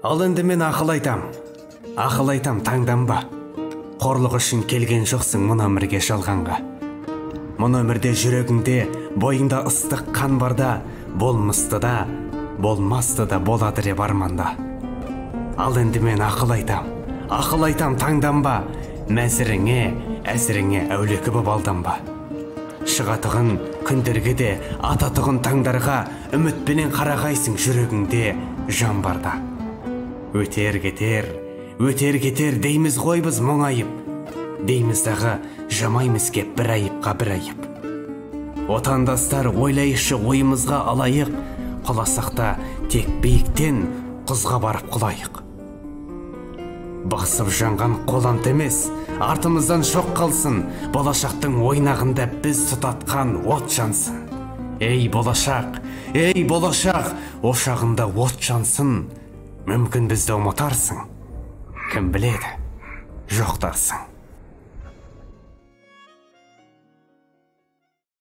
Ал енді мен ақыл айтам, ақыл айтам, таңданба. Қорлық үшін келген жоқсың мына өмірге жалғанға. Мына өмірде жүрегіңде, бойыңда ыстық қан барда, болмысты да, болмасты да болады деп арманда. Ал енді мен ақыл айтам, ақыл айтам, таңданба. Мәзіріңе, әзіріңе әулекі боп алданба. Шығатығын күндерге де, ататығын таңдарға үмітпенен қарағайсың жүрегіңде жан барда. Өтер кетер, өтер кетер дейміз ғой біз мұңайып. Дейміз дағы жамаймыз кеп бір айыпқа бір айып. Отандастар, ойлайықшы ойымызға алайық, құласақ та тек биіктен құзға барып құлайық. Бықсып жанған қолант емес, артымыздан шоқ қалсын, болашақтың ойнағында біз тұтатқан от жансын. Ей болашақ, ей болашақ, ошағында от жансын, мүмкін бізді ұмытарсың, кім біледі, жоқтарсың.